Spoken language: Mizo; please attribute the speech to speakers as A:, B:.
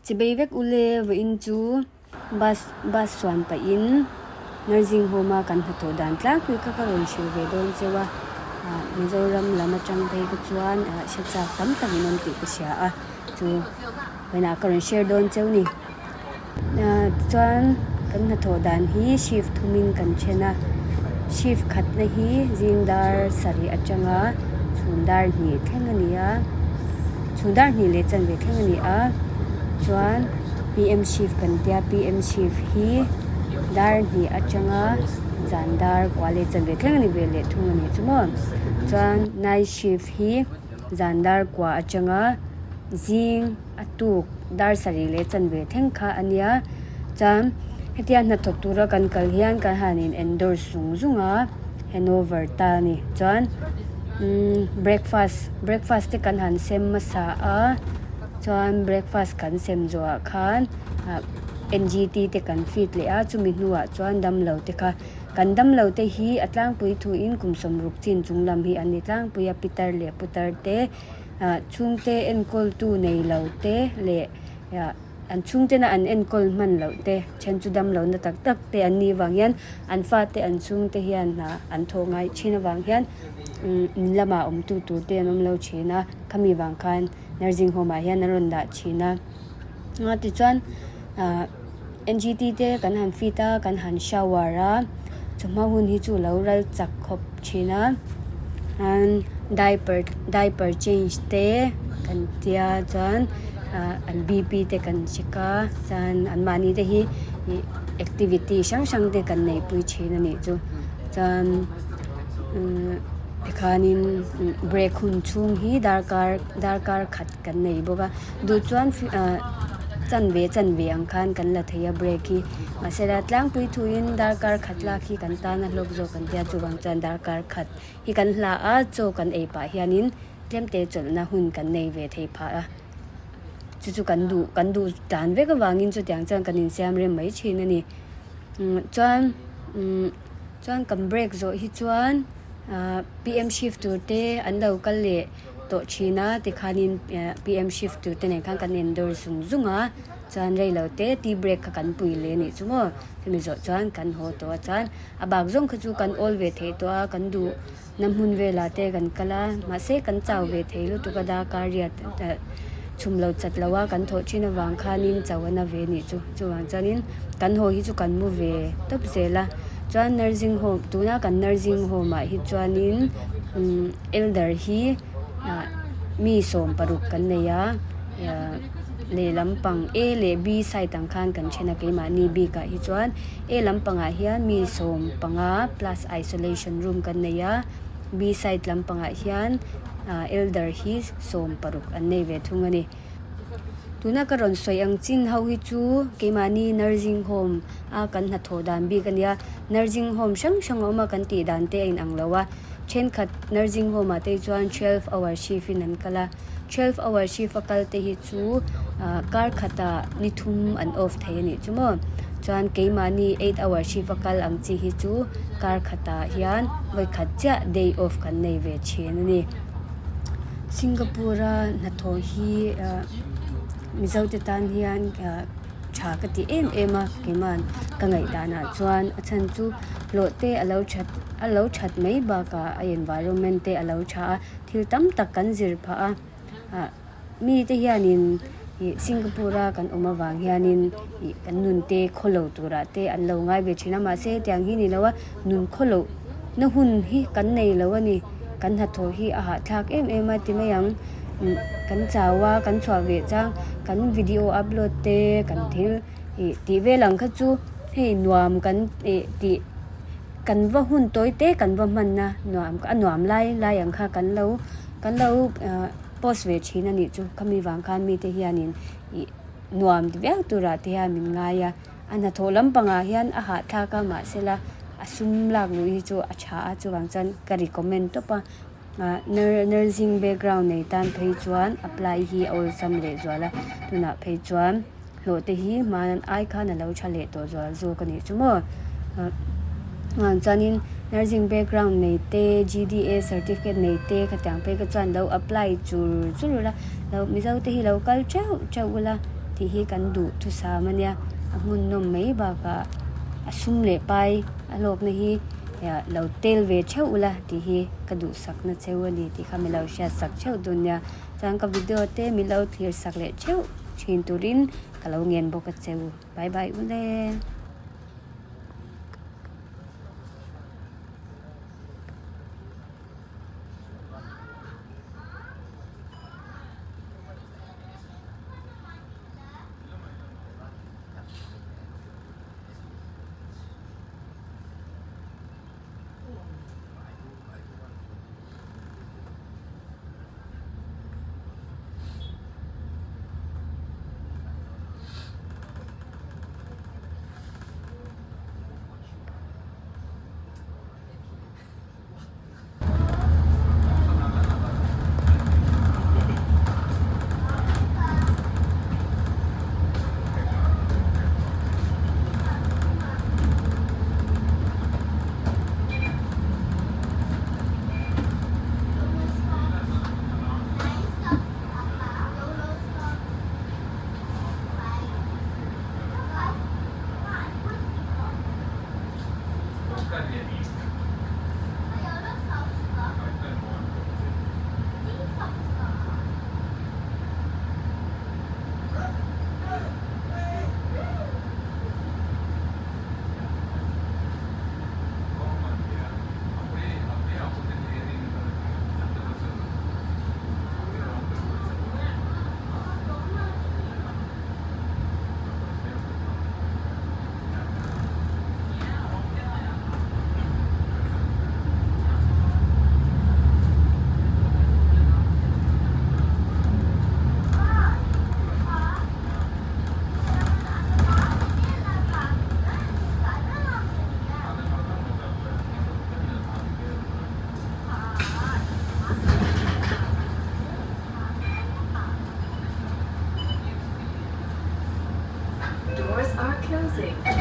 A: Chibei vek ule vawiin chu bus bus chuan pahin nursing home a kan hnathawh dan tlangpui kha ka rawn hrilh ve dawn cheu a, ah Mizoram lam atang phei kha chuan ah hre chak tam tak in awm tih ka hria a, chu vawiinah ka rawn share dawn cheu ni. Ah tichuan kan hnathawh dan hi shift thumin kan then a, shift khatna hi zing dar sarih atanga chhun dar hnih thleng a ni a, chhun dar hnih leh chanve thleng a ni a, chuan P_M shift kan tia P_M shift hi dar hnih atanga zan dar kua leh chanve thleng a ni ve leh thung a ni chu maw chuan night shift hi zan dar kua atanga zing. A tuk dar sarih leh chanve thleng kha a nia. Chuan hetia hnathawk tura kan kal hian kan han in endorse zung zung a, handover ta a ni. Chuan umm breakfast breakfast te kan han sem hmasa a, chuan breakfast kan sem zawhah khan ah N_G_T te kan feed leh a, chumi hnuah chuan damlo te kha kan damlo te hi a tlangpui thuin kum sawmruk chin chung lam hi an ni tlangpui a, pitar leh putar te. Ah chhungte enkawltu nei lo te leh ah an chhungtena an enkawl hman loh te then chu dam lohna tak tak te an nih vang hian an fate an chhungte hian ah an thawh ngai thin avang hian umm in lamah awmtu tur te an awm lo thin a khami vang khan nursing home ah hian an rawn dah thin a ah tichuan ah N G T te kan han fit a kan han shower a chawhma hun hi chu lo ral chak khawp thin a diaper diaper change te kan tia chuan ah an B P te kan check a chuan an mahni te hi ih activity hrang hrang te kan neih pui thin a nih chu chuan umm tikhanin break hun chhung hi darkar darkar khat kan nei bawk a duh chuan ah chanve chanve ang khan kan la thei a break hi mahsela tlangpui thuin darkar khat lak hi kan tan a hlawk zawk an tia chuvang chuan darkar khat hi kan hla a chaw kan ei pah hianin tlemte chawlhna hun kan nei ve thei phah a chu chu kan duh kan duh tlan vek avangin chutiang chuan kan insiam rem mai thin a ni umm chuan umm chuan kan break zawh hi chuan ah P M shift tur te an lo kal leh. tawh thin a tikhanin P_M shift tur te nen khan kan endawr zung zung a chuan rei lo te tea break kha kan pui leh anih chu maw chumi zawh chuan kan haw tawh a chuan a bak zawng kha chu kan awl ve theih tawh a kan duh na hmun velah te kan kal a mahse kan chau ve thei lutuk a darkar riat chhum lo chat lo a kan thawh thin avang khanin chau a na ve anih chu chuvang chuanin kan haw hi chu kan mu ve tawp zel a chuan nursing home tuna kan nursing home ah hi chuanin umm. Elder hi ah mi 16 kan nei a ah lehlam pang A leh B side ang khan kan then a keimahni bikah hi chuan A lampangah hian mi 15 plus isolation room kan nei a B side lampangah hian ah elder hi 16 an nei ve thung a ni. Tuna ka rawn sawi ang chin ho hi chu keimahni nursing home a kan hnathawh dan bik a nia nursing home hrang hrang a awm a kan tih dan te a inang lo a thenkhat nursing home ah te hi chuan twelve hour shift in an kal a twelve hour shift a kal te hi chu ah kar khatah ni thum an off thei a nih chu maw chuan keimahni eight hour shift a kal ang chi hi chu kar khatah hian vawikhat chiah day off kan nei ve thin a ni. Singapore a hnathawh hi ah Mizo te tan hian ah tha ka ti em em a keiman ka ngaih danah chuan a chhan chu hlawh te a lo that a lo that mai bakah a environment te a lo tha a thil tam tak kan zir phah a ah mi te hianin ih Singapore a kan awm avang hianin ih kan nun te khawlo turah te an lo ngai ve thin a mahse hetiang hi ni lo a nun khawloh na hun hi kan nei lo a ni. Kan hnathawh hi a hahthlak em em a ti mai ang kan chau a kan chhuah ve chang kan video upload te kan thil ih tih vel ang kha chu hei nuam kan ih tih kan va hun tawi te kan va hman a nuam a nuam lai lai ang kha kan lo kan lo ah post ve thin a nih chu khami vang khan mite hianin ih nuam ti viau turah te hian min ngai a. A hnathawh lampangah hian a hahthlak a mahsela a sum lak luh hi chu a tha a chuvang chuan ka recommend tawp a ah nursing background nei tan phei chuan apply hi a awlsam leh zual a tunah phei chuan hlawh te hi hman ai khan a lo tha leh tawh zual zawk a nih chu maw ah chuanin nursing background nei te G D A certificate nei te khatiang phei kha chuan lo apply chur chur ula lo mizo te hi lo kal teuh teuh ula. tih hi kan duh thusam a nia. A hmun nawm mai bakah a sum leh pai a hlawkna hi lo tel ve theuh ula tih hi ka duhsakna cheu a ni tih kha mi lo hriatsak theuh dawn nia. Chuan ka video te mi lo thlir sak leh theuh thin turin ka lo ngen bawk a cheu. Bye bye ule.
B: Doors are closing.